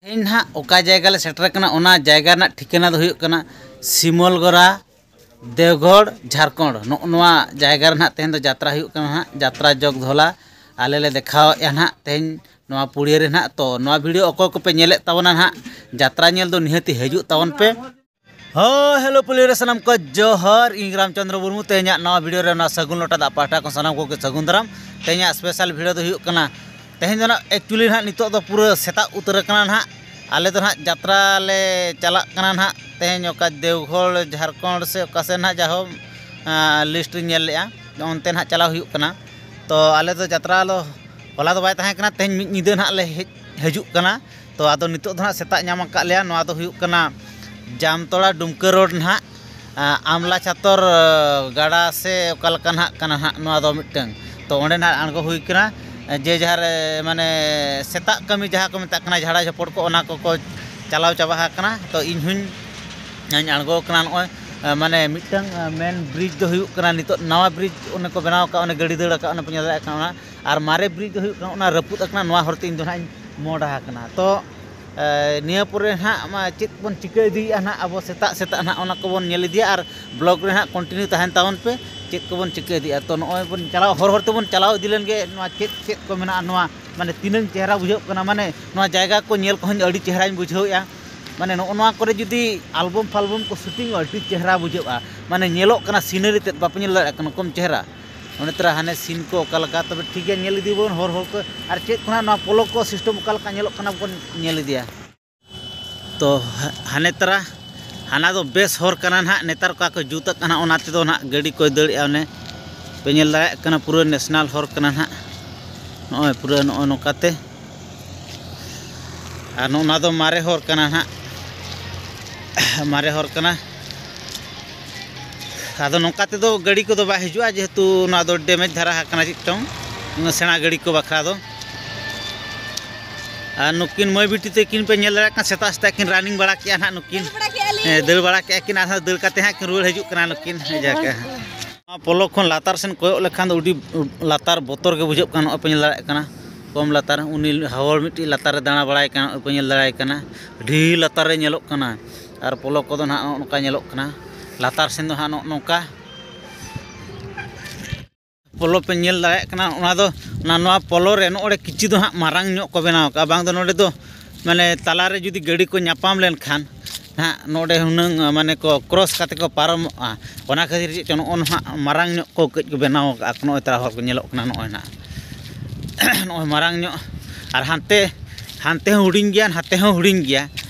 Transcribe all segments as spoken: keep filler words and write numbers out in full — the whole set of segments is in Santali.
ᱛᱮᱦᱮᱧ ᱱᱟᱦᱟᱜ ᱚᱠᱟ ᱡᱟᱭᱜᱟ ᱞᱮ ᱥᱮᱴᱮᱨ ᱟᱠᱟᱱᱟ, ᱚᱱᱟ ᱡᱟᱭᱜᱟ ᱨᱮᱱᱟᱜ ᱴᱷᱤᱠᱟᱹᱱᱟ ᱫᱚ ᱦᱩᱭᱩᱜ ᱠᱟᱱᱟ ᱥᱤᱢᱚᱞᱜᱚᱨᱟ, ᱫᱮᱣᱜᱷᱚᱲ, ᱡᱷᱟᱲᱠᱷᱚᱸᱰ᱾ ᱱᱚᱜᱼᱚ ᱱᱚᱣᱟ ᱡᱟᱭᱜᱟ ᱨᱮ ᱱᱟᱦᱟᱜ ᱛᱮᱦᱮᱧ ᱫᱚ ᱡᱟᱛᱨᱟ ᱦᱩᱭᱩᱜ ᱠᱟᱱᱟ ᱱᱟᱦᱟᱜ, ᱡᱟᱛᱨᱟ ᱡᱚᱜᱽ ᱫᱷᱚᱞᱟ ᱟᱞᱮ ᱞᱮ ᱫᱮᱠᱷᱟᱣᱮᱫᱼᱟ ᱱᱟᱦᱟᱜ ᱛᱮᱦᱮᱧ ᱱᱚᱣᱟ ᱯᱩᱲᱤᱭᱟᱹ ᱨᱮ ᱱᱟᱦᱟᱜ᱾ ᱛᱚ ᱱᱚᱣᱟ ᱵᱷᱤᱰᱤᱭᱳ ᱚᱠᱚᱭ ᱠᱚᱯᱮ ᱧᱮᱞᱮᱫ ᱛᱟᱵᱚᱱᱟ ᱱᱟᱦᱟᱜ, ᱡᱟᱛᱨᱟ ᱧᱮᱞ ᱫᱚ ᱱᱤᱦᱟᱹᱛᱤ ᱦᱤᱡᱩᱜ ᱛᱟᱵᱚᱱ ᱯᱮ᱾ ᱦᱳᱭ, ᱦᱮᱞᱳ ᱯᱩᱞᱤᱭᱟᱹ ᱨᱮ ᱥᱟᱱᱟᱢ ᱠᱚ ᱡᱚᱦᱟᱨ, ᱤᱧ ᱨᱟᱢᱪᱚᱸᱫᱽᱨᱚ ᱢᱩᱨᱢᱩ᱾ ᱛᱮᱦᱮᱧᱟᱜ ᱱᱟᱣᱟ ᱵᱷᱤᱰᱤᱭᱳ ᱨᱮ ᱚᱱᱟ ᱥᱟᱹᱜᱩᱱ ᱞᱚᱴᱟ ᱫᱟᱜ ᱯᱟᱦᱴᱟ ᱠᱷᱚᱱ ᱥᱟᱱᱟᱢ ᱠᱚᱜᱮ ᱥᱟᱹᱜᱩᱱ ᱫᱟᱨᱟᱢ᱾ ᱛᱮᱦᱮᱧᱟᱜ ᱥᱯᱮᱥᱟᱞ ᱵᱷᱤᱰᱤᱭᱳ ᱫᱚ ᱦᱩᱭᱩᱜ ᱠᱟᱱᱟ, ᱛᱮᱦᱮᱧ ᱫᱚ ᱱᱟᱜ ᱮᱠᱪᱩᱭᱮᱞᱤ ᱱᱟᱦᱟᱜ ᱱᱤᱛᱚᱜ ᱫᱚ ᱯᱩᱨᱟᱹ ᱥᱮᱛᱟᱜ ᱩᱛᱟᱹᱨ ᱟᱠᱟᱱᱟ ᱱᱟᱦᱟᱜ᱾ ᱟᱞᱮ ᱫᱚ ᱱᱟᱦᱟᱜ ᱡᱟᱛᱨᱟ ᱞᱮ ᱪᱟᱞᱟᱜ ᱠᱟᱱᱟ ᱱᱟᱦᱟᱜ ᱛᱮᱦᱮᱧ, ᱚᱠᱟ ᱫᱮᱣᱜᱷᱚᱲ, ᱡᱷᱟᱲᱠᱷᱚᱸᱰ ᱥᱮ ᱚᱠᱟ ᱥᱮᱫ ᱱᱟᱦᱟᱜ, ᱡᱟᱦᱳ ᱞᱤᱥᱴ ᱨᱤᱧ ᱧᱮᱞ ᱞᱮᱜᱼᱟ, ᱚᱱᱛᱮ ᱱᱟᱦᱟᱜ ᱪᱟᱞᱟᱣ ᱦᱩᱭᱩᱜ ᱠᱟᱱᱟ᱾ ᱛᱚ ᱟᱞᱮ ᱫᱚ ᱡᱟᱛᱨᱟ ᱫᱚ ᱦᱚᱞᱟ ᱫᱚ ᱵᱟᱭ ᱛᱟᱦᱮᱸ ᱠᱟᱱᱟ, ᱛᱮᱦᱮᱧ ᱢᱤᱫ ᱧᱤᱫᱟᱹ ᱱᱟᱦᱟᱜ ᱞᱮ ᱦᱮᱡ ᱦᱤᱡᱩᱜ ᱠᱟᱱᱟ᱾ ᱛᱚ ᱟᱫᱚ ᱱᱤᱛᱚᱜ ᱫᱚ ᱱᱟᱦᱟᱜ ᱥᱮᱛᱟᱜ ᱧᱟᱢ ᱟᱠᱟᱫ ᱞᱮᱭᱟ᱾ ᱱᱚᱣᱟ ᱫᱚ ᱦᱩᱭᱩᱜ ᱠᱟᱱᱟ ᱡᱟᱢᱛᱚᱲᱟ ᱰᱩᱢᱠᱟᱹ ᱨᱳᱰ ᱱᱟᱦᱟᱜ, ᱟᱢᱞᱟ ᱪᱷᱟᱛᱚᱨ ᱜᱟᱰᱟ ᱥᱮ ᱚᱠᱟ ᱞᱮᱠᱟ ᱱᱟᱦᱟᱜ ᱠᱟᱱᱟ ᱱᱟᱦᱟᱜ ᱱᱚᱣᱟ ᱫᱚ ᱢᱤᱫᱴᱟᱝ᱾ ᱛᱚ ᱚᱸᱰᱮ ᱱᱟᱦᱟᱜ ᱟᱬᱜᱚ ᱦᱩᱭ ᱠᱟᱱᱟ, ᱡᱮ ᱡᱟᱦᱟᱸ ᱨᱮ ᱢᱟᱱᱮ ᱥᱮᱛᱟᱜ ᱠᱟᱹᱢᱤ ᱡᱟᱦᱟᱸ ᱠᱚ ᱢᱮᱛᱟᱜ ᱠᱟᱱᱟ ᱡᱷᱟᱲᱟ ᱡᱷᱟᱯᱚᱲ ᱠᱚ, ᱚᱱᱟ ᱠᱚᱠᱚ ᱪᱟᱞᱟᱣ ᱪᱟᱵᱟ ᱟᱠᱟᱱᱟ᱾ ᱛᱚ ᱤᱧ ᱦᱚᱧ ᱟᱬᱜᱚ ᱟᱠᱟᱱᱟ ᱱᱚᱜᱼᱚᱭ, ᱢᱟᱱᱮ ᱢᱤᱫᱴᱟᱝ ᱢᱮᱱ ᱵᱨᱤᱡᱽ ᱫᱚ ᱦᱩᱭᱩᱜ ᱠᱟᱱᱟ ᱱᱤᱛᱚᱜ ᱱᱟᱣᱟ ᱵᱨᱤᱡᱽ ᱚᱱᱮ ᱠᱚ ᱵᱮᱱᱟᱣ ᱟᱠᱟᱫ, ᱚᱱᱮ ᱜᱟᱹᱰᱤ ᱫᱟᱹᱲ ᱟᱠᱟᱫ, ᱚᱱᱮ ᱯᱮ ᱧᱮᱞ ᱫᱟᱲᱮᱭᱟᱜ ᱠᱟᱱᱟ ᱚᱱᱟ᱾ ᱟᱨ ᱢᱟᱨᱮ ᱵᱨᱤᱡᱽ ᱫᱚ ᱦᱩᱭᱩᱜ ᱠᱟᱱᱟ ᱚᱱᱟ ᱨᱟᱹᱯᱩᱫ ᱟᱠᱟᱱᱟ, ᱱᱚᱣᱟ ᱦᱚᱨᱛᱮ ᱤᱧ ᱫᱚ ᱱᱟᱦᱟᱜ ᱤᱧ ᱢᱚᱦᱰᱟ ᱟᱠᱟᱱᱟ᱾ ᱛᱚ ᱮ, ᱱᱤᱭᱟᱹ ᱯᱚᱨᱮ ᱱᱟᱦᱟᱜ ᱢᱟ ᱪᱮᱫ ᱵᱚᱱ ᱪᱤᱠᱟᱹ ᱤᱫᱤᱭᱮᱫᱼᱟ ᱱᱟᱦᱟᱜ, ᱟᱵᱚ ᱥᱮᱛᱟᱜ ᱥᱮᱛᱟᱜ ᱱᱟᱦᱟᱜ ᱚᱱᱟ ᱠᱚᱵᱚᱱ ᱧᱮᱞ ᱤᱫᱤᱭᱟ ᱟᱨ ᱵᱞᱚᱜᱽ ᱨᱮ ᱱᱟᱦᱟᱜ ᱠᱚᱱᱴᱤᱱᱤᱭᱩ ᱛᱟᱦᱮᱱ ᱛᱟᱵᱚᱱ ᱯᱮ᱾ ᱪᱮᱫ ᱠᱚᱵᱚᱱ ᱪᱤᱠᱟᱹ ᱤᱫᱤᱭᱮᱫᱼᱟ, ᱛᱚ ᱱᱚᱜᱼᱚᱭ ᱵᱚᱱ ᱪᱟᱞᱟᱣ, ᱦᱚᱨ ᱦᱚᱨ ᱛᱮᱵᱚᱱ ᱪᱟᱞᱟᱣ ᱤᱫᱤ ᱞᱮᱱ ᱜᱮ, ᱱᱚᱣᱟ ᱪᱮᱫ ᱪᱮᱫ ᱠᱚ ᱢᱮᱱᱟᱜᱼᱟ, ᱱᱚᱣᱟ ᱢᱟᱱᱮ ᱛᱤᱱᱟᱹᱝ ᱪᱮᱦᱨᱟ ᱵᱩᱡᱷᱟᱹᱜ ᱠᱟᱱᱟ, ᱢᱟᱱᱮ ᱱᱚᱣᱟ ᱡᱟᱭᱜᱟ ᱠᱚ ᱧᱮᱞ ᱠᱚᱦᱚᱸ ᱟᱹᱰᱤ ᱪᱮᱦᱨᱟᱧ ᱵᱩᱡᱷᱟᱹᱣᱮᱫᱼᱟ᱾ ᱢᱟᱱᱮ ᱱᱚᱜᱼᱚ ᱱᱚᱣᱟ ᱠᱚᱨᱮ ᱡᱩᱫᱤ ᱟᱞᱵᱚᱢ ᱯᱷᱟᱞᱵᱚᱢ ᱠᱚ ᱥᱩᱴᱤᱝᱚᱜᱼᱟ, ᱟᱹᱰᱤ ᱪᱮᱦᱨᱟ ᱵᱩᱡᱷᱟᱹᱜᱼᱟ᱾ ᱢᱟᱱᱮ ᱧᱮᱞᱚᱜ ᱠᱟᱱᱟ ᱥᱤᱱᱟᱨᱤ ᱛᱮᱫ ᱵᱟᱯᱮ ᱧᱮᱞ ᱫᱟᱲᱮᱭᱟᱜ ᱠᱟᱱᱟ, ᱠᱚᱢ ᱪᱮᱦᱨᱟ᱾ ᱚᱱᱮ ᱛᱚᱨᱟ ᱦᱟᱱᱮ ᱥᱤᱱ ᱠᱚ ᱚᱠᱟ ᱞᱮᱠᱟ, ᱛᱚᱵᱮ ᱴᱷᱤᱠ ᱜᱮᱭᱟ, ᱧᱮᱞ ᱤᱫᱤ ᱵᱚᱱ ᱦᱚᱨ ᱦᱚᱨ ᱠᱚ᱾ ᱟᱨ ᱪᱮᱫ ᱠᱚ ᱱᱟᱦᱟᱜ ᱱᱚᱣᱟ ᱯᱚᱞᱚ ᱠᱚ ᱥᱤᱥᱴᱮᱢ ᱚᱠᱟ ᱞᱮᱠᱟ ᱧᱮᱞᱚᱜ ᱠᱟᱱᱟ ᱵᱚᱱ ᱧᱮᱞ ᱤᱫᱤᱭᱟ᱾ ᱛᱚ ᱦᱟ-, ᱦᱟᱱᱮ ᱛᱚᱨᱟ ᱦᱟᱱᱟ ᱫᱚ ᱵᱮᱥ ᱦᱚᱨ ᱠᱟᱱᱟ ᱱᱟᱦᱟᱜ, ᱱᱮᱛᱟᱨ ᱚᱠᱟ ᱠᱚ ᱡᱩᱛ ᱟᱠᱟᱱᱟ ᱚᱱᱟ ᱛᱮᱫᱚ ᱱᱟᱦᱟᱜ ᱜᱟᱹᱰᱤ ᱠᱚᱭ ᱫᱟᱹᱲᱮᱜᱼᱟ᱾ ᱚᱱᱮ ᱯᱮ ᱧᱮᱞ ᱫᱟᱲᱮᱭᱟᱜ ᱠᱟᱱᱟ ᱯᱩᱨᱟᱹ ᱱᱮᱥᱱᱟᱞ ᱦᱚᱨ ᱠᱟᱱᱟ ᱱᱟᱦᱟᱜ, ᱱᱚᱜᱼᱚᱭ ᱯᱩᱨᱟᱹ ᱱᱚᱜᱼᱚᱭ ᱱᱚᱝᱠᱟᱛᱮ᱾ ᱟᱨ ᱱᱚᱜᱼᱚ ᱱᱚᱣᱟ ᱫᱚ ᱢᱟᱨᱮ ᱦᱚᱨ ᱠᱟᱱᱟ ᱱᱟᱦᱟᱜ, ᱢᱟᱨᱮ ᱦᱚᱨ ᱠᱟᱱᱟ᱾ ᱟᱫᱚ ᱱᱚᱝᱠᱟ ᱛᱮᱫᱚ ᱜᱟᱹᱰᱤ ᱠᱚᱫᱚ ᱵᱟᱭ ᱦᱤᱡᱩᱜᱼᱟ, ᱡᱮᱦᱮᱛᱩ ᱱᱚᱣᱟ ᱫᱚ ᱰᱮᱢᱮᱡᱽ ᱫᱷᱟᱨᱟ ᱟᱠᱟᱱᱟ ᱪᱮᱫ ᱪᱚᱝ, ᱥᱮᱬᱟ ᱜᱟᱹᱰᱤ ᱠᱚ ᱵᱟᱠᱷᱨᱟ ᱫᱚ᱾ ᱟᱨ ᱱᱩᱠᱤᱱ ᱢᱟᱹᱭ ᱵᱤᱴᱤ ᱛᱟᱹᱠᱤᱱ ᱯᱮ ᱧᱮᱞ ᱫᱟᱲᱮᱭᱟᱜ ᱠᱟᱱᱟ, ᱥᱮᱛᱟᱜ ᱥᱮᱛᱟᱜ ᱠᱤᱱ ᱨᱟᱱᱤᱝ ᱵᱟᱲᱟ ᱠᱮᱜᱼᱟ ᱱᱟᱦᱟᱜ ᱱᱩᱠᱤᱱ᱾ ᱫᱟᱹᱲ ᱵᱟᱲᱟ ᱠᱮᱜᱼᱟ ᱞᱤᱧ᱾ ᱦᱮᱸ, ᱫᱟᱹᱲ ᱵᱟᱲᱟ ᱠᱮᱜᱼᱟ ᱠᱤᱱ, ᱟᱨᱦᱚᱸ ᱫᱟᱹᱲ ᱠᱟᱛᱮ ᱦᱟᱸᱜ ᱠᱤᱱ ᱨᱩᱣᱟᱹᱲ ᱦᱤᱡᱩᱜ ᱠᱟᱱᱟ ᱱᱩᱠᱤᱱ᱾ ᱦᱮᱸ, ᱡᱟᱠ, ᱦᱮᱸ᱾ ᱱᱚᱣᱟ ᱯᱚᱞᱚ ᱠᱷᱚᱱ ᱞᱟᱛᱟᱨ ᱥᱮᱱ ᱠᱚᱭᱚᱜ ᱞᱮᱠᱷᱟᱱ ᱫᱚ ᱟᱹᱰᱤ ᱞᱟᱛᱟᱨ ᱵᱚᱛᱚᱨ ᱜᱮ ᱵᱩᱡᱷᱟᱹᱜ ᱠᱟᱱᱟ᱾ ᱱᱚᱜᱼᱚᱭ ᱯᱮ ᱧᱮᱞ ᱫᱟᱲᱮᱭᱟᱜ ᱠᱟᱱᱟ, ᱠᱚᱢ ᱞᱟᱛᱟᱨ, ᱩᱱᱤ ᱦᱚᱲ ᱢᱤᱫᱴᱤᱡ ᱞᱟᱛᱟᱨ ᱨᱮ ᱫᱟᱬᱟ ᱵᱟᱲᱟᱭ ᱠᱟᱱᱟ, ᱚᱠᱚᱭ ᱧᱮᱞ ᱫᱟᱲᱮᱭᱟᱭ ᱠᱟᱱᱟ, ᱟᱹᱰᱤ ᱞᱟᱛᱟᱨ ᱨᱮ ᱧᱮᱞᱚᱜ ᱠᱟᱱᱟ᱾ ᱟᱨ ᱯᱚᱞᱚ ᱠᱚᱫᱚ ᱱᱟᱦᱟᱜ ᱱᱚᱜᱼᱚ ᱱᱚᱝᱠᱟ ᱧᱮᱞᱚᱜ ᱠᱟᱱᱟ, ᱞᱟᱛᱟᱨ ᱥᱮᱱ ᱫᱚ ᱦᱟᱸᱜ ᱱᱚᱜᱼᱚ ᱱᱚᱝᱠᱟ᱾ ᱯᱚᱞᱚ ᱯᱮ ᱧᱮᱞ ᱫᱟᱲᱮᱭᱟᱜ ᱠᱟᱱᱟ, ᱚᱱᱟ ᱫᱚ, ᱚᱱᱟ, ᱱᱚᱣᱟ ᱯᱚᱞᱚ ᱨᱮ ᱱᱚᱜᱼᱚᱭ ᱠᱤᱪᱷᱩ ᱫᱚ ᱦᱟᱸᱜ ᱢᱟᱨᱟᱝ ᱧᱚᱜ ᱠᱚ ᱵᱮᱱᱟᱣ ᱠᱟᱜᱼᱟ᱾ ᱵᱟᱝ ᱫᱚ ᱱᱚᱰᱮ ᱫᱚ ᱢᱟᱱᱮ ᱛᱟᱞᱟ ᱨᱮ ᱡᱩᱫᱤ ᱜᱟᱹᱰᱤ ᱠᱚ ᱧᱟᱯᱟᱢ ᱞᱮᱱᱠᱷᱟᱱ ᱦᱟᱸᱜ, ᱱᱚᱰᱮ ᱦᱩᱱᱟᱹᱝ ᱢᱟᱱᱮ ᱠᱚ ᱠᱨᱚᱥ ᱠᱟᱛᱮ ᱠᱚ ᱯᱟᱨᱚᱢᱚᱜᱼᱟ᱾ ᱚᱱᱟ ᱠᱷᱟᱹᱛᱤᱨ ᱪᱮᱫ ᱪᱚᱝ ᱱᱚᱜᱼᱚ ᱱᱚᱣᱟ ᱦᱟᱸᱜ ᱢᱟᱨᱟᱝ ᱧᱚᱜ ᱠᱚ ᱠᱟᱹᱡ ᱠᱚ ᱵᱮᱱᱟᱣ ᱠᱟᱜᱼᱟ᱾ ᱱᱚᱜᱼᱚᱭ ᱛᱟᱨᱟ ᱦᱚᱨ ᱠᱚ ᱧᱮᱞᱚᱜ ᱠᱟᱱᱟ, ᱱᱚᱜᱼᱚᱭ ᱱᱟᱦᱟᱜ ᱱᱚᱜᱼᱚᱭ ᱢᱟᱨᱟᱝ ᱧᱚᱜ, ᱟᱨ ᱦᱟᱱᱛᱮ, ᱦᱟᱱᱛᱮ ᱦᱚᱸ ᱦᱩᱰᱤᱧ ᱜᱮᱭᱟ, ᱱᱟᱛᱮ ᱦᱚᱸ ᱦᱩᱰᱤᱧ ᱜᱮᱭᱟ᱾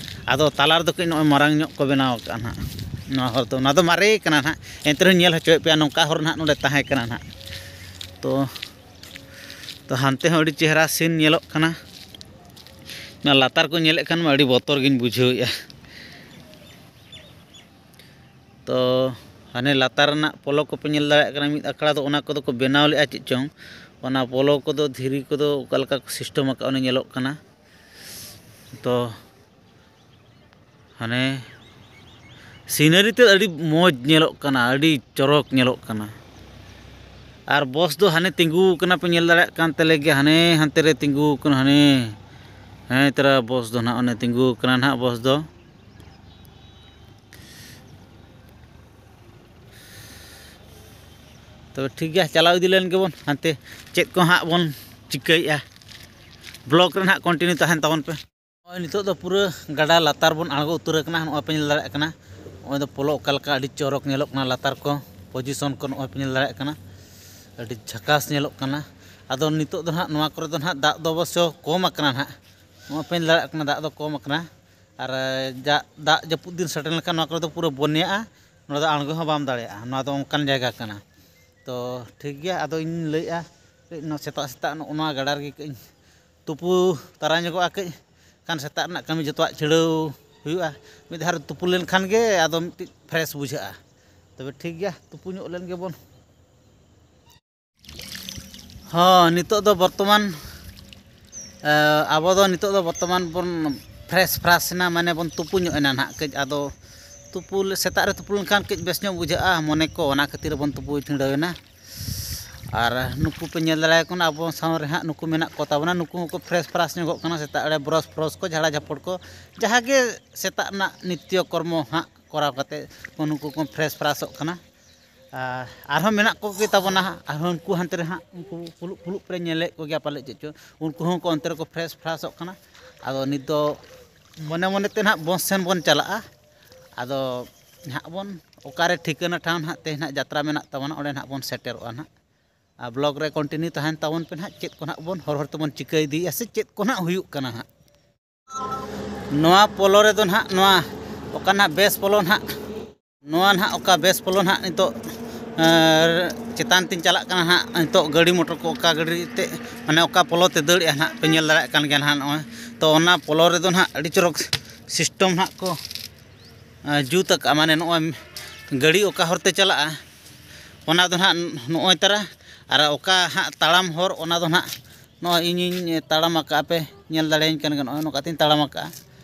ᱟᱫᱚ ᱛᱟᱞᱟ ᱨᱮᱫᱚ ᱠᱟᱹᱡ ᱱᱚᱜᱼᱚᱭ ᱢᱟᱨᱟᱝ ᱧᱚᱜ ᱠᱚ ᱵᱮᱱᱟᱣ ᱠᱟᱜᱼᱟ ᱱᱟᱦᱟᱜ ᱱᱚᱣᱟ ᱦᱚᱨ ᱫᱚ᱾ ᱚᱱᱟ ᱫᱚ ᱢᱟᱨᱮ ᱠᱟᱱᱟ ᱱᱟᱦᱟᱜ, ᱮᱱᱛᱮ ᱨᱮᱦᱚᱸ ᱧᱮᱞ ᱦᱚᱪᱚᱭᱮᱫ ᱯᱮᱭᱟ, ᱱᱚᱝᱠᱟ ᱦᱚᱨ ᱱᱟᱦᱟᱜ ᱱᱚᱰᱮ ᱛᱟᱦᱮᱸ ᱠᱟᱱᱟ ᱱᱟᱦᱟᱜ᱾ ᱛᱚ, ᱛᱚ ᱦᱟᱱᱛᱮ ᱦᱚᱸ ᱟᱹᱰᱤ ᱪᱮᱦᱨᱟ ᱥᱤᱱ ᱧᱮᱞᱚᱜ ᱠᱟᱱᱟ᱾ ᱚᱱᱟ ᱞᱟᱛᱟᱨ ᱠᱚ ᱧᱮᱞᱮᱫ ᱠᱷᱟᱱ ᱢᱟ ᱟᱹᱰᱤ ᱵᱚᱛᱚᱨ ᱜᱤᱧ ᱵᱩᱡᱷᱟᱹᱣᱮᱫᱼᱟ᱾ ᱛᱚ ᱦᱟᱱᱮ ᱞᱟᱛᱟᱨ ᱨᱮᱱᱟᱜ ᱯᱚᱞᱚ ᱠᱚᱯᱮ ᱧᱮᱞ ᱫᱟᱲᱮᱭᱟᱜ ᱠᱟᱱᱟ, ᱢᱤᱫ ᱟᱠᱷᱲᱟ ᱫᱚ ᱚᱱᱟ ᱠᱚᱫᱚ ᱠᱚ ᱵᱮᱱᱟᱣ ᱞᱮᱫᱼᱟ ᱪᱮᱫ ᱪᱚᱝ᱾ ᱚᱱᱟ ᱯᱚᱞᱚ ᱠᱚᱫᱚ, ᱫᱷᱤᱨᱤ ᱠᱚᱫᱚ ᱚᱠᱟ ᱞᱮᱠᱟ ᱠᱚ ᱥᱤᱥᱴᱮᱢ ᱟᱠᱟᱫ, ᱚᱱᱟ ᱧᱮᱞᱚᱜ ᱠᱟᱱᱟ᱾ ᱛᱚ ᱦᱟᱱᱮ ᱥᱤᱱᱟᱨᱤ ᱛᱮ ᱟᱹᱰᱤ ᱢᱚᱡᱽ ᱧᱮᱞᱚᱜ ᱠᱟᱱᱟ, ᱟᱹᱰᱤ ᱪᱚᱨᱚᱠ ᱧᱮᱞᱚᱜ ᱠᱟᱱᱟ᱾ ᱟᱨ ᱵᱚᱥ ᱫᱚ ᱦᱟᱱᱮ ᱛᱤᱸᱜᱩ ᱟᱠᱟᱱᱟ, ᱯᱮ ᱧᱮᱞ ᱫᱟᱲᱮᱭᱟᱜ ᱠᱟᱱ ᱛᱟᱞᱮ ᱜᱮᱭᱟ, ᱦᱟᱱᱮ ᱦᱟᱱᱛᱮ ᱨᱮ ᱛᱤᱸᱜᱩ ᱟᱠᱟᱱᱟ, ᱦᱟᱱᱮ, ᱦᱮᱸ, ᱛᱟᱨᱟ ᱵᱚᱥ ᱫᱚ ᱱᱟᱦᱟᱜ ᱚᱱᱮ ᱛᱤᱸᱜᱩ ᱟᱠᱟᱱᱟ ᱱᱟᱦᱟᱜ ᱵᱚᱥ ᱫᱚ᱾ ᱛᱚᱵᱮ ᱴᱷᱤᱠ ᱜᱮᱭᱟ, ᱪᱟᱞᱟᱣ ᱤᱫᱤ ᱞᱮᱱ ᱜᱮᱵᱚᱱ ᱦᱟᱱᱛᱮ, ᱪᱮᱫ ᱠᱚ ᱦᱟᱸᱜ ᱵᱚᱱ ᱪᱤᱠᱟᱹᱭᱮᱫᱼᱟ᱾ ᱵᱞᱚᱜ ᱨᱮ ᱱᱟᱦᱟᱜ ᱠᱚᱱᱴᱤᱱᱤᱭᱩ ᱛᱟᱦᱮᱱ ᱛᱟᱵᱚᱱ ᱯᱮ᱾ ᱱᱚᱜᱼᱚᱭ ᱱᱤᱛᱚᱜ ᱫᱚ ᱯᱩᱨᱟᱹ ᱜᱟᱰᱟ ᱞᱟᱛᱟᱨ ᱵᱚᱱ ᱟᱬᱜᱚ ᱩᱛᱟᱹᱨ ᱟᱠᱟᱱᱟ᱾ ᱱᱚᱜᱼᱚᱭ ᱯᱮ ᱧᱮᱞ ᱫᱟᱲᱮᱭᱟᱜ ᱠᱟᱱᱟ, ᱱᱚᱜᱼᱚᱭ ᱫᱚ ᱯᱚᱞᱚ ᱚᱠᱟ ᱞᱮᱠᱟ ᱟᱹᱰᱤ ᱪᱚᱨᱚᱠ ᱧᱮᱞᱚᱜ ᱠᱟᱱᱟ, ᱞᱟᱛᱟᱨ ᱠᱚ ᱯᱚᱡᱤᱥᱚᱱ ᱠᱚ ᱱᱚᱜᱼᱚᱭ ᱯᱮ ᱧᱮᱞ ᱫᱟᱲᱮᱭᱟᱜ ᱠᱟᱱᱟ, ᱟᱹᱰᱤ ᱡᱷᱟᱠᱟᱥ ᱧᱮᱞᱚᱜ ᱠᱟᱱᱟ᱾ ᱟᱫᱚ ᱱᱤᱛᱚᱜ ᱫᱚ ᱱᱟᱦᱟᱜ ᱱᱚᱣᱟ ᱠᱚᱨᱮ ᱫᱚ ᱱᱟᱦᱟᱜ ᱫᱟᱜ ᱫᱚ ᱚᱵᱚᱥᱥᱚ ᱠᱚᱢ ᱟᱠᱟᱱᱟ ᱱᱟᱦᱟᱜ, ᱱᱚᱜᱼᱚᱭ ᱯᱮ ᱧᱮᱞ ᱫᱟᱲᱮᱭᱟᱜ ᱠᱟᱱᱟ, ᱫᱟᱜ ᱫᱚ ᱠᱚᱢ ᱟᱠᱟᱱᱟ᱾ ᱟᱨ ᱡᱟ-, ᱫᱟᱜ ᱡᱟᱹᱯᱩᱫ ᱫᱤᱱ ᱥᱮᱴᱮᱨ ᱞᱮᱱᱠᱷᱟᱱ ᱱᱚᱣᱟ ᱠᱚᱨᱮ ᱫᱚ ᱯᱩᱨᱟᱹ ᱵᱚᱱᱭᱟᱜᱼᱟ, ᱱᱚᱰᱮ ᱫᱚ ᱟᱬᱜᱚ ᱦᱚᱸ ᱵᱟᱢ ᱫᱟᱲᱮᱭᱟᱜᱼᱟ᱾ ᱱᱚᱣᱟ ᱫᱚ ᱚᱱᱠᱟᱱ ᱡᱟᱭᱜᱟ ᱠᱟᱱᱟ᱾ ᱛᱚ ᱴᱷᱤᱠ ᱜᱮᱭᱟ, ᱟᱫᱚ ᱤᱧ ᱞᱟᱹᱭᱮᱫᱼᱟ, ᱠᱟᱹᱡ ᱱᱚᱣᱟ ᱥᱮᱛᱟᱜ ᱥᱮᱛᱟᱜ ᱱᱚᱜᱼᱚ ᱱᱚᱣᱟ ᱜᱟᱰᱟ ᱨᱮᱜᱮ ᱠᱟᱹᱡ ᱤᱧ ᱛᱩᱯᱩ ᱛᱟᱨᱟ ᱧᱚᱜᱚᱜᱼᱟ᱾ ᱠᱟᱹᱡ ᱠᱷᱟᱱ ᱥᱮᱛᱟᱜ ᱨᱮᱱᱟᱜ ᱠᱟᱹᱢᱤ ᱡᱚᱛᱚᱣᱟᱜ ᱪᱷᱤᱰᱟᱹᱣ ᱦᱩᱭᱩᱜᱼᱟ᱾ ᱢᱤᱫ ᱫᱷᱟᱣ ᱨᱮ ᱛᱩᱯᱩ ᱞᱮᱱᱠᱷᱟᱱ ᱜᱮ ᱟᱫᱚ ᱢᱤᱫᱴᱤᱡ ᱯᱷᱨᱮᱥ ᱵᱩᱡᱷᱟᱹᱜᱼᱟ᱾ ᱛᱚᱵᱮ ᱴᱷᱤᱠ ᱜᱮᱭᱟ, ᱛᱩᱯᱩ ᱧᱚᱜ ᱞᱮᱱ ᱜᱮᱵᱚᱱ᱾ ᱦᱚᱸ, ᱱᱤᱛᱚᱜ ᱫᱚ ᱵᱚᱨᱛᱚᱢᱟᱱ, ᱮ, ᱟᱵᱚ ᱫᱚ ᱱᱤᱛᱚᱜ ᱫᱚ ᱵᱚᱨᱛᱚᱢᱟᱱ ᱵᱚᱱ ᱯᱷᱨᱮᱥ ᱯᱷᱨᱟᱥ ᱮᱱᱟ, ᱢᱟᱱᱮ ᱵᱚᱱ ᱛᱩᱯᱩ ᱧᱚᱜ ᱮᱱᱟ ᱱᱟᱦᱟᱜ ᱠᱟᱹᱡ᱾ ᱟᱫᱚ ᱛᱩᱯᱩ ᱞᱮ-, ᱥᱮᱛᱟᱜ ᱨᱮ ᱛᱩᱯᱩ ᱞᱮᱱᱠᱷᱟᱱ ᱠᱟᱹᱡ ᱵᱮᱥ ᱧᱚᱜ ᱵᱩᱡᱷᱟᱹᱜᱼᱟ ᱢᱚᱱᱮ ᱠᱚ, ᱚᱱᱟ ᱠᱷᱟᱹᱛᱤᱨ ᱵᱚᱱ ᱛᱩᱯᱩ ᱪᱷᱤᱰᱟᱹᱣ ᱮᱱᱟ᱾ ᱟᱨ ᱱᱩᱠᱩ ᱯᱮ ᱧᱮᱞ ᱫᱟᱲᱮᱭᱟᱠᱚ ᱠᱟᱱᱟ, ᱟᱵᱚ ᱥᱟᱶ ᱨᱮ ᱦᱟᱸᱜ ᱱᱩᱠᱩ ᱢᱮᱱᱟᱜ ᱠᱚ ᱛᱟᱵᱚᱱᱟ᱾ ᱱᱩᱠᱩ ᱦᱚᱸᱠᱚ ᱯᱷᱨᱮᱥ ᱯᱷᱨᱟᱥ ᱧᱚᱜᱚᱜ ᱠᱟᱱᱟ, ᱥᱮᱛᱟᱜ ᱨᱮ ᱵᱨᱟᱥ ᱯᱷᱨᱚᱥ ᱠᱚ, ᱡᱷᱟᱲᱟ ᱡᱷᱟᱯᱚᱲ ᱠᱚ, ᱡᱟᱦᱟᱸ ᱜᱮ ᱥᱮᱛᱟᱜ ᱨᱮᱱᱟᱜ ᱱᱤᱛᱭᱚ ᱠᱚᱨᱢᱚ ᱦᱟᱸᱜ ᱠᱚᱨᱟᱣ ᱠᱟᱛᱮ ᱠᱚ ᱱᱩᱠᱩ ᱠᱚ ᱯᱷᱨᱮᱥ ᱯᱷᱨᱟᱥᱚᱜ ᱠᱟᱱᱟ᱾ ᱟᱨ ᱟᱨᱦᱚᱸ ᱢᱮᱱᱟᱜ ᱠᱚᱜᱮ ᱛᱟᱵᱚᱱᱟ ᱦᱟᱸᱜ, ᱟᱨᱦᱚᱸ ᱩᱱᱠᱩ ᱦᱟᱱᱛᱮ ᱨᱮ ᱦᱟᱸᱜ, ᱩᱱᱠᱩ ᱯᱷᱩᱞᱩᱜ ᱯᱷᱩᱞᱩᱜ ᱯᱮ ᱧᱮᱞᱮᱫ ᱠᱚᱜᱮᱭᱟ ᱯᱟᱞᱮᱫ ᱪᱮᱫ ᱪᱚ, ᱩᱱᱠᱩ ᱦᱚᱸ ᱠᱚ ᱚᱱᱛᱮ ᱨᱮᱠᱚ ᱯᱷᱨᱮᱥ ᱯᱷᱨᱟᱥᱚᱜ ᱠᱟᱱᱟ᱾ ᱟᱫᱚ ᱱᱤᱛ ᱫᱚ ᱢᱚᱱᱮ ᱢᱚᱱᱮ ᱛᱮ ᱱᱟᱦᱟᱜ ᱵᱚᱥ ᱥᱮᱱ ᱵᱚᱱ ᱪᱟᱞᱟᱜᱼᱟ᱾ ᱟᱫᱚ ᱱᱟᱦᱟᱜ ᱵᱚᱱ ᱚᱠᱟᱨᱮ ᱴᱷᱤᱠᱟᱹᱱᱟ ᱴᱷᱟᱶ ᱱᱟᱦᱟᱜ ᱛᱮᱦᱮᱧ ᱱᱟᱦᱟᱜ ᱡᱟᱛᱨᱟ ᱢᱮᱱᱟᱜ ᱛᱟᱵᱚᱱᱟ, ᱚᱸᱰᱮ ᱱᱟᱦᱟᱜ ᱵᱚᱱ ᱥᱮᱴᱮᱨᱚᱜᱼᱟ ᱱᱟᱦᱟᱜ᱾ ᱟᱨ ᱵᱞᱚᱜ ᱨᱮ ᱠᱚᱱᱴᱤᱱᱤᱭᱩ ᱛᱟᱦᱮᱱ ᱛᱟᱵᱚᱱ ᱯᱮ ᱱᱟᱦᱟᱜ, ᱪᱮᱫ ᱠᱚ ᱱᱟᱦᱟᱜ ᱵᱚᱱ ᱦᱚᱨ ᱦᱚᱨ ᱛᱮᱵᱚᱱ ᱪᱤᱠᱟᱹ ᱤᱫᱤᱭᱮᱫᱼᱟ ᱥᱮ ᱪᱮᱫ ᱠᱚ ᱱᱟᱦᱟᱜ ᱦᱩᱭᱩᱜ ᱠᱟᱱᱟ ᱦᱟᱸᱜ᱾ ᱱᱚᱣᱟ ᱯᱚᱞᱚ ᱨᱮᱫᱚ ᱱᱟᱦᱟᱜ, ᱱᱚᱣᱟ ᱚᱠᱟ ᱱᱟᱦᱟᱜ ᱵᱮᱥ ᱯᱚᱞᱚ ᱱᱟᱦᱟᱜ, ᱱᱚᱣᱟ ᱱᱟᱦᱟᱜ ᱚᱠᱟ ᱵᱮᱥ ᱯᱚᱞᱚ ᱱᱟᱦᱟᱜ ᱱᱤᱛᱚᱜ, ᱮᱸ, ᱪᱮᱛᱟᱱ ᱛᱤᱧ ᱪᱟᱞᱟᱜ ᱠᱟᱱᱟ ᱱᱟᱦᱟᱜ᱾ ᱱᱤᱛᱚᱜ ᱜᱟᱹᱰᱤ ᱢᱚᱴᱚᱨ ᱠᱚ ᱚᱠᱟ ᱜᱟᱹᱰᱤ ᱛᱮ, ᱢᱟᱱᱮ ᱚᱠᱟ ᱯᱚᱞᱚ ᱛᱮ ᱫᱟᱹᱲᱮᱜᱼᱟ ᱱᱟᱦᱟᱜ ᱯᱮ ᱧᱮᱞ ᱫᱟᱲᱮᱭᱟᱜ ᱠᱟᱱ ᱜᱮᱭᱟ ᱱᱟᱦᱟᱜ᱾ ᱱᱚᱜᱼᱚᱭ ᱛᱚ, ᱚᱱᱟ ᱯᱚᱞᱚ ᱨᱮᱫᱚ ᱱᱟᱦᱟᱜ ᱟᱹᱰᱤ ᱪᱚᱨᱚᱠ ᱥᱤᱥᱴᱮᱢ ᱱᱟᱦᱟᱜ ᱠᱚ, ᱮᱸ, ᱡᱩᱛ ᱟᱠᱟᱫᱼᱟ᱾ ᱢᱟᱱᱮ ᱱᱚᱜᱼᱚᱭ ᱜᱟᱹᱰᱤ ᱚᱠᱟ ᱦᱚᱨ ᱛᱮ ᱪᱟᱞᱟᱜᱼᱟ, ᱚᱱᱟ ᱫᱚ ᱱᱟᱦᱟᱜ ᱱᱚᱜᱼᱚᱭ ᱛᱟᱨᱟ, ᱟᱨ ᱚᱠᱟ ᱦᱟᱸᱜ ᱛᱟᱲᱟᱢ ᱦᱚᱨ, ᱚᱱᱟ ᱫᱚ ᱱᱟᱦᱟᱜ ᱱᱚᱜᱼᱚᱭ ᱤᱧᱤᱧ ᱛᱟᱲᱟᱢ ᱟᱠᱟᱫᱼᱟ, ᱯᱮ ᱧᱮᱞ ᱫᱟᱲᱮᱭᱟᱹᱧ ᱠᱟᱱ ᱜᱮᱭᱟ᱾ ᱱᱚᱜᱼᱚᱭ ᱱᱚᱝᱠᱟ ᱛᱤᱧ ᱛᱟᱲᱟᱢ ᱟᱠᱟᱫᱼᱟ᱾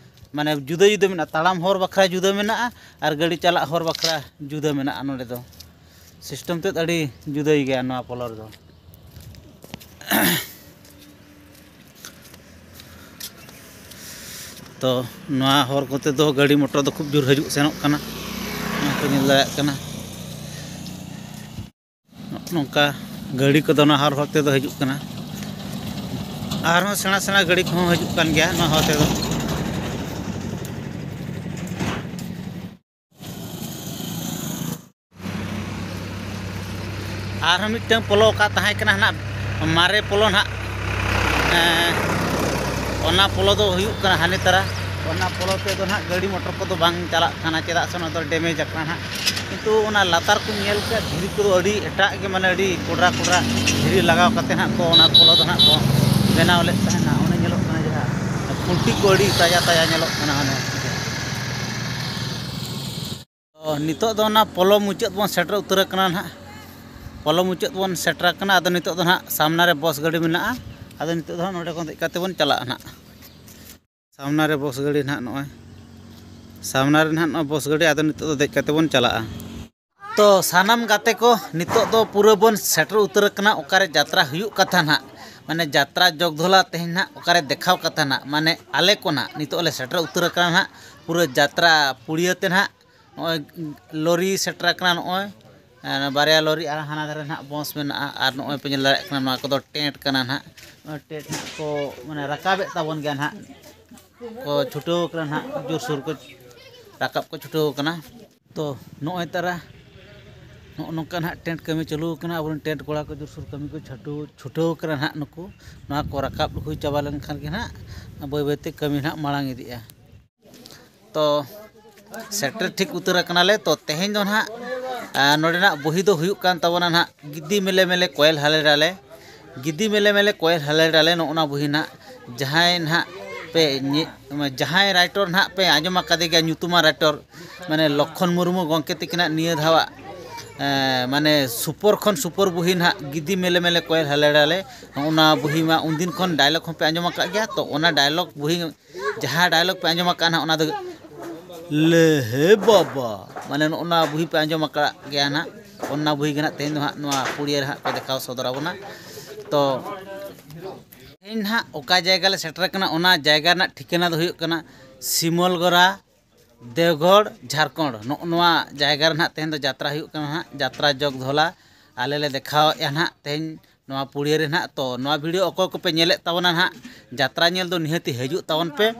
ᱢᱟᱱᱮ ᱡᱩᱫᱟᱹ ᱡᱩᱫᱟᱹ ᱢᱮᱱᱟᱜᱼᱟ, ᱛᱟᱲᱟᱢ ᱦᱚᱨ ᱵᱟᱠᱷᱨᱟ ᱡᱩᱫᱟᱹ ᱢᱮᱱᱟᱜᱼᱟ ᱟᱨ ᱜᱟᱹᱰᱤ ᱪᱟᱞᱟᱜ ᱦᱚᱨ ᱵᱟᱠᱷᱨᱟ ᱡᱩᱫᱟᱹ ᱢᱮᱱᱟᱜᱼᱟ᱾ ᱱᱚᱰᱮ ᱫᱚ ᱥᱤᱥᱴᱮᱢ ᱛᱮᱫ ᱟᱹᱰᱤ ᱡᱩᱫᱟᱹᱭ ᱜᱮᱭᱟ ᱱᱚᱣᱟ ᱯᱚᱞᱚ ᱨᱮᱫᱚ᱾ ᱛᱚ ᱱᱚᱣᱟ ᱦᱚᱨ ᱠᱚᱛᱮ ᱫᱚ ᱜᱟᱹᱰᱤ ᱢᱚᱴᱚᱨ ᱫᱚ ᱠᱷᱩᱵ ᱡᱳᱨ ᱦᱤᱡᱩᱜ ᱥᱮᱱᱚᱜ ᱠᱟᱱᱟ, ᱱᱚᱣᱟ ᱠᱚ ᱧᱮᱞ ᱫᱟᱲᱮᱭᱟᱜ ᱠᱟᱱᱟ᱾ ᱱᱚᱜᱼᱚ ᱱᱚᱝᱠᱟ ᱜᱟᱹᱰᱤ ᱠᱚᱫᱚ ᱱᱚᱣᱟ ᱦᱚᱨ ᱦᱚᱨ ᱛᱮᱫᱚ ᱦᱤᱡᱩᱜ ᱠᱟᱱᱟ᱾ ᱟᱨᱦᱚᱸ ᱥᱮᱬᱟ ᱥᱮᱬᱟ ᱜᱟᱹᱰᱤ ᱠᱚᱦᱚᱸ ᱦᱤᱡᱩᱜ ᱠᱟᱱ ᱜᱮᱭᱟ ᱱᱚᱣᱟ ᱦᱚᱨ ᱛᱮᱫᱚ᱾ ᱟᱨᱦᱚᱸ ᱢᱤᱫᱴᱟᱝ ᱯᱚᱞᱚ ᱚᱠᱟ ᱛᱟᱦᱮᱸ ᱠᱟᱱᱟ ᱱᱟᱦᱟᱜ, ᱢᱟᱨᱮ ᱯᱚᱞᱚ ᱱᱟᱦᱟᱜ, ᱮᱸ, ᱚᱱᱟ ᱯᱚᱞᱚ ᱫᱚ ᱦᱩᱭᱩᱜ ᱠᱟᱱᱟ ᱦᱟᱱᱮ ᱛᱟᱨᱟ᱾ ᱚᱱᱟ ᱯᱚᱞᱚ ᱛᱮᱫᱚ ᱱᱟᱦᱟᱜ ᱜᱟᱹᱰᱤ ᱢᱚᱴᱚᱨ ᱠᱚᱫᱚ ᱵᱟᱝ ᱪᱟᱞᱟᱜ ᱠᱟᱱᱟ, ᱪᱮᱫᱟᱜ ᱥᱮ ᱚᱱᱟ ᱫᱚ ᱰᱮᱢᱮᱡᱽ ᱟᱠᱟᱱᱟ ᱱᱟᱦᱟᱜ᱾ ᱠᱤᱱᱛᱩ ᱚᱱᱟ ᱞᱟᱛᱟᱨ ᱠᱚᱧ ᱧᱮᱞ ᱠᱮᱫ ᱫᱷᱤᱨᱤ ᱠᱚᱫᱚ ᱟᱹᱰᱤ ᱮᱴᱟᱜ ᱜᱮ, ᱢᱟᱱᱮ ᱟᱹᱰᱤ ᱠᱚᱰᱨᱟ ᱠᱚᱰᱨᱟ ᱫᱷᱤᱨᱤ ᱞᱟᱜᱟᱣ ᱠᱟᱛᱮ ᱱᱟᱦᱟᱜ ᱠᱚ ᱚᱱᱟ ᱯᱚᱞᱚ ᱫᱚ ᱱᱟᱦᱟᱜ ᱠᱚ ᱵᱮᱱᱟᱣ ᱞᱮᱫ ᱛᱟᱦᱮᱱᱟ᱾ ᱚᱱᱮ ᱧᱮᱞᱚᱜ ᱠᱟᱱᱟ ᱡᱟᱦᱟᱸ ᱠᱷᱩᱱᱴᱤ ᱠᱚ ᱟᱹᱰᱤ ᱛᱟᱡᱟ ᱛᱟᱡᱟ ᱧᱮᱞᱚᱜ ᱠᱟᱱᱟ ᱚᱱᱮ᱾ ᱛᱚ, ᱱᱤᱛᱚᱜ ᱫᱚ ᱚᱱᱟ ᱯᱚᱞᱚ ᱢᱩᱪᱟᱹᱫ ᱵᱚᱱ ᱥᱮᱴᱮᱨ ᱩᱛᱟᱹᱨ ᱟᱠᱟᱱᱟ ᱱᱟᱦᱟᱜ᱾ ᱯᱚᱞᱚ ᱢᱩᱪᱟᱹᱫ ᱵᱚᱱ ᱥᱮᱴᱮᱨ ᱟᱠᱟᱱᱟ᱾ ᱟᱫᱚ ᱱᱤᱛᱚᱜ ᱫᱚ ᱱᱟᱦᱟᱜ ᱥᱟᱢᱱᱟ ᱨᱮ ᱵᱚᱥ ᱜᱟᱹᱰᱤ ᱢᱮᱱᱟᱜᱼᱟ᱾ ᱟᱫᱚ ᱱᱤᱛᱚᱜ ᱫᱚ ᱱᱟᱦᱟᱜ ᱱᱚᱸᱰᱮ ᱠᱷᱚᱱ ᱫᱮᱡ ᱠᱟᱛᱮ ᱵᱚᱱ ᱪᱟᱞᱟᱜᱼᱟ ᱱᱟᱦᱟᱜ᱾ ᱥᱟᱢᱱᱟ ᱨᱮ ᱵᱚᱥ ᱜᱟᱹᱰᱤ ᱱᱟᱦᱟᱜ ᱱᱚᱜᱼᱚᱭ᱾ ᱥᱟᱢᱱᱟ ᱨᱮ ᱱᱟᱦᱟᱜ ᱱᱚᱜᱼᱚᱭ ᱵᱚᱥ ᱜᱟᱹᱰᱤ᱾ ᱟᱫᱚ ᱱᱤᱛᱚᱜ ᱫᱚ ᱫᱮᱡ ᱠᱟᱛᱮ ᱵᱚᱱ ᱪᱟᱞᱟᱜᱼᱟ᱾ ᱛᱚ ᱥᱟᱱᱟᱢ ᱜᱟᱛᱮ ᱠᱚ, ᱱᱤᱛᱚᱜ ᱫᱚ ᱯᱩᱨᱟᱹ ᱵᱚᱱ ᱥᱮᱴᱮᱨ ᱩᱛᱟᱹᱨ ᱟᱠᱟᱱᱟ ᱚᱠᱟᱨᱮ ᱡᱟᱛᱨᱟ ᱦᱩᱭᱩᱜ ᱠᱟᱛᱷᱟ ᱱᱟᱦᱟᱜ, ᱢᱟᱱᱮ ᱡᱟᱛᱨᱟ ᱡᱚᱜᱽᱫᱷᱚᱞᱟ ᱛᱮᱦᱮᱧ ᱱᱟᱦᱟᱜ ᱚᱠᱟᱨᱮ ᱫᱮᱠᱷᱟᱣ ᱠᱟᱛᱷᱟ ᱱᱟᱦᱟᱜ, ᱢᱟᱱᱮ ᱟᱞᱮ ᱠᱚ ᱱᱟᱦᱟᱜ ᱱᱤᱛᱚᱜ ᱞᱮ ᱥᱮᱴᱮᱨ ᱩᱛᱟᱹᱨ ᱟᱠᱟᱱᱟ ᱱᱟᱦᱟᱜ ᱯᱩᱨᱟᱹ ᱡᱟᱛᱨᱟ ᱯᱩᱲᱤᱭᱟᱹ ᱛᱮ ᱱᱟᱦᱟᱜ᱾ ᱱᱚᱜᱼᱚᱭ ᱞᱚᱨᱤ ᱥᱮᱴᱮᱨ ᱟᱠᱟᱱᱟ, ᱱᱚᱜᱼᱚᱭ ᱵᱟᱨᱭᱟ ᱞᱚᱨᱤ, ᱟᱨ ᱦᱟᱱᱟ ᱫᱷᱟᱨᱮ ᱱᱟᱦᱟᱜ ᱵᱚᱥ ᱢᱮᱱᱟᱜᱼᱟ, ᱟᱨ ᱱᱚᱜᱼᱚᱭ ᱯᱮ ᱧᱮᱞ ᱫᱟᱲᱮᱭᱟᱜ ᱠᱟᱱᱟ ᱱᱚᱣᱟ ᱠᱚᱫᱚ ᱴᱮᱱᱴ ᱠᱟᱱᱟ ᱱᱟᱦᱟᱜ᱾ ᱱᱚᱜᱼᱚᱭ ᱴᱮᱱᱴ ᱱᱟᱦᱟᱜ ᱠᱚ ᱢᱟᱱᱮ ᱨᱟᱠᱟᱵᱮᱫ ᱛᱟᱵᱚᱱ ᱜᱮᱭᱟ ᱱᱟᱦᱟᱜ, ᱠᱚ ᱪᱷᱩᱴᱟᱹᱣ ᱠᱟᱱᱟ ᱱᱟᱦᱟᱜ, ᱡᱳᱨᱥᱳᱨ ᱠᱚ ᱨᱟᱠᱟᱵ ᱠᱚ ᱪᱷᱩᱴᱟᱹᱣ ᱠᱟᱱᱟ᱾ ᱛᱚ ᱱᱚᱜᱼᱚᱭ ᱛᱟᱨᱟ ᱱᱚᱜᱼᱚ ᱱᱚᱝᱠᱟ ᱱᱟᱦᱟᱜ ᱴᱮᱱᱴ ᱠᱟᱹᱢᱤ ᱪᱟᱹᱞᱩ ᱟᱠᱟᱱᱟ᱾ ᱟᱵᱚᱨᱮᱱ ᱴᱮᱱᱴ ᱠᱚᱲᱟ ᱠᱚ ᱡᱳᱨᱥᱳᱨ ᱠᱟᱹᱢᱤ ᱠᱚ ᱪᱷᱩᱴᱟᱹᱣ ᱪᱷᱩᱴᱟᱹᱣ ᱠᱟᱱᱟ ᱱᱟᱦᱟᱜ᱾ ᱱᱩᱠᱩ ᱱᱚᱣᱟ ᱠᱚ ᱨᱟᱠᱟᱵ ᱦᱩᱭ ᱪᱟᱵᱟ ᱞᱮᱱᱠᱷᱟᱱ ᱜᱮ ᱱᱟᱦᱟᱜ ᱵᱟᱹᱭ ᱵᱟᱹᱭᱛᱮ ᱠᱟᱹᱢᱤ ᱱᱟᱦᱟᱜ ᱢᱟᱲᱟᱝ ᱤᱫᱤᱜᱼᱟ᱾ ᱛᱚ ᱥᱮᱴᱮᱨ ᱴᱷᱤᱠ ᱩᱛᱟᱹᱨ ᱟᱠᱟᱱᱟᱞᱮ᱾ ᱛᱚ ᱛᱮᱦᱮᱧ ᱫᱚ ᱱᱟᱦᱟᱜ ᱱᱚᱰᱮᱱᱟᱜ ᱵᱩᱦᱤ ᱫᱚ ᱦᱩᱭᱩᱜ ᱠᱟᱱ ᱛᱟᱵᱚᱱᱟ ᱱᱟᱦᱟᱜ ᱜᱤᱫᱤ ᱢᱮᱞᱮ ᱢᱮᱞᱮ ᱠᱚᱭᱮᱞ ᱦᱟᱞᱮ ᱰᱟᱞᱮ᱾ ᱜᱤᱫᱤ ᱢᱮᱞᱮ ᱢᱮᱞᱮ ᱠᱚᱭᱮᱞ ᱦᱟᱞᱮ ᱰᱟᱞᱮ, ᱱᱚᱜᱼᱚ ᱱᱟ ᱵᱩᱦᱤ ᱱᱟᱦᱟᱜ ᱡᱟᱦᱟᱸᱭ ᱱᱟᱦᱟᱜ ᱯᱮ ᱧᱮ- ᱡᱟᱦᱟᱸᱭ ᱨᱟᱭᱴᱚᱨ ᱱᱟᱦᱟᱜ ᱯᱮ ᱟᱸᱡᱚᱢ ᱟᱠᱟᱫᱮ ᱜᱮᱭᱟ, ᱧᱩᱛᱩᱢᱟᱱ ᱨᱟᱭᱴᱚᱨ ᱢᱟᱱᱮ ᱞᱚᱠᱠᱷᱚᱱ ᱢᱩᱨᱢᱩ ᱜᱚᱢᱠᱮ ᱛᱤᱠᱤᱱᱟᱜ ᱱᱤᱭᱟᱹ ᱫᱷᱟᱣᱟᱜ ᱢᱟᱱᱮ ᱥᱩᱯᱚᱨ ᱠᱷᱚᱱ ᱥᱩᱯᱚᱨ ᱵᱩᱦᱤ ᱱᱟᱦᱟᱜ ᱜᱤᱫᱤ ᱢᱮᱞᱮ ᱢᱮᱞᱮ ᱠᱚᱭᱮᱞ ᱦᱟᱞᱮ ᱰᱟᱞᱮ᱾ ᱱᱚᱜᱼᱚ ᱱᱟ ᱵᱩᱦᱤ ᱢᱟ ᱩᱱᱫᱤᱱ ᱠᱷᱚᱱ ᱰᱟᱭᱞᱚᱜᱽ ᱦᱚᱸᱯᱮ ᱟᱸᱡᱚᱢ ᱟᱠᱟᱫ ᱜᱮᱭᱟ᱾ ᱛᱚ ᱚᱱᱟ ᱰᱟᱭᱞᱚᱜᱽ ᱵᱩᱦᱤ ᱡᱟᱦᱟᱸ ᱰᱟᱭᱞᱚᱜᱽ ᱯᱮ ᱟᱸᱡᱚᱢ ᱟᱠᱟᱫᱼᱟ ᱱᱟᱦᱟᱜ, ᱚᱱᱟ ᱫᱚ ᱞᱮᱦᱮ ᱵᱟᱵᱟ, ᱢᱟᱱᱮ ᱱᱚᱜᱼᱚ ᱱᱟ ᱵᱩᱦᱤ ᱯᱮ ᱟᱸᱡᱚᱢ ᱟᱠᱟᱫ ᱜᱮᱭᱟ ᱱᱟᱦᱟᱜ᱾ ᱚᱱᱟ ᱵᱩᱦᱤ ᱜᱮ ᱱᱟᱦᱟᱜ ᱛᱮᱦᱮᱧ ᱫᱚ ᱦᱟᱸᱜ ᱱᱚᱣᱟ ᱯᱩᱲᱤᱭᱟᱹ ᱨᱮ ᱦᱟᱸᱜ ᱠᱚ ᱫᱮᱠᱷᱟᱣ ᱥᱚᱫᱚᱨ ᱟᱵᱚᱱᱟ᱾ ᱛᱚ ᱛᱮᱦᱮᱧ ᱱᱟᱦᱟᱜ ᱚᱠᱟ ᱡᱟᱭᱜᱟ ᱞᱮ ᱥᱮᱴᱮᱨ ᱟᱠᱟᱱᱟ, ᱚᱱᱟ ᱡᱟᱭᱜᱟ ᱨᱮᱱᱟᱜ ᱴᱷᱤᱠᱟᱹᱱᱟ ᱫᱚ ᱦᱩᱭᱩᱜ ᱠᱟᱱᱟ ᱥᱤᱢᱚᱞᱜᱚᱨᱟ, ᱫᱮᱣᱜᱷᱚᱲ, ᱡᱷᱟᱲᱠᱷᱚᱸᱰ᱾ ᱱᱚᱜᱼᱚ ᱱᱚᱣᱟ ᱡᱟᱭᱜᱟ ᱨᱮ ᱱᱟᱦᱟᱜ ᱛᱮᱦᱮᱧ ᱫᱚ ᱡᱟᱛᱨᱟ ᱦᱩᱭᱩᱜ ᱠᱟᱱᱟ ᱱᱟᱦᱟᱜ, ᱡᱟᱛᱨᱟ ᱡᱚᱜᱽ ᱫᱷᱚᱞᱟ ᱟᱞᱮ ᱞᱮ ᱫᱮᱠᱷᱟᱣᱮᱫᱼᱟ ᱱᱟᱦᱟᱜ ᱛᱮᱦᱮᱧ ᱱᱚᱣᱟ ᱯᱩᱲᱤᱭᱟᱹ ᱨᱮ ᱱᱟᱦᱟᱜ᱾ ᱛᱚ ᱱᱚᱣᱟ ᱵᱷᱤᱰᱤᱭᱳ ᱚᱠᱚᱭ ᱠᱚᱯᱮ ᱧᱮᱞᱮᱫ ᱛᱟᱵᱚᱱᱟ ᱱᱟᱦᱟᱜ, ᱡᱟᱛᱨᱟ ᱧᱮᱞ ᱫᱚ ᱱᱤᱦᱟᱹᱛᱤ ᱦᱤᱡᱩᱜ ᱛᱟᱵᱚᱱ ᱯᱮ᱾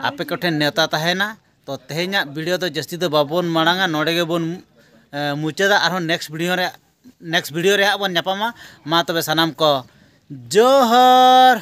ᱟᱯᱮ ᱠᱚᱴᱷᱮᱱ ᱱᱮᱣᱛᱟ ᱛᱟᱦᱮᱱᱟ᱾ ᱛᱚ ᱛᱮᱦᱮᱧᱟᱜ ᱵᱷᱤᱰᱤᱭᱳ ᱫᱚ ᱡᱟᱹᱥᱛᱤ ᱫᱚ ᱵᱟᱵᱚᱱ ᱢᱟᱲᱟᱝᱟ, ᱱᱚᱰᱮ ᱜᱮᱵᱚᱱ ᱮ, ᱢᱩᱪᱟᱹᱫᱟ᱾ ᱟᱨᱦᱚᱸ ᱱᱮᱠᱥᱴ ᱵᱷᱤᱰᱤᱭᱳ ᱨᱮ ᱱᱮᱠᱥᱴ ᱵᱷᱤᱰᱤᱭᱳ ᱨᱮ ᱦᱟᱸᱜ ᱵᱚᱱ ᱧᱟᱯᱟᱢᱟ᱾ ᱢᱟ ᱛᱚᱵᱮ ᱥᱟᱱᱟᱢ ᱠᱚ ᱡᱚᱦᱟᱨ᱾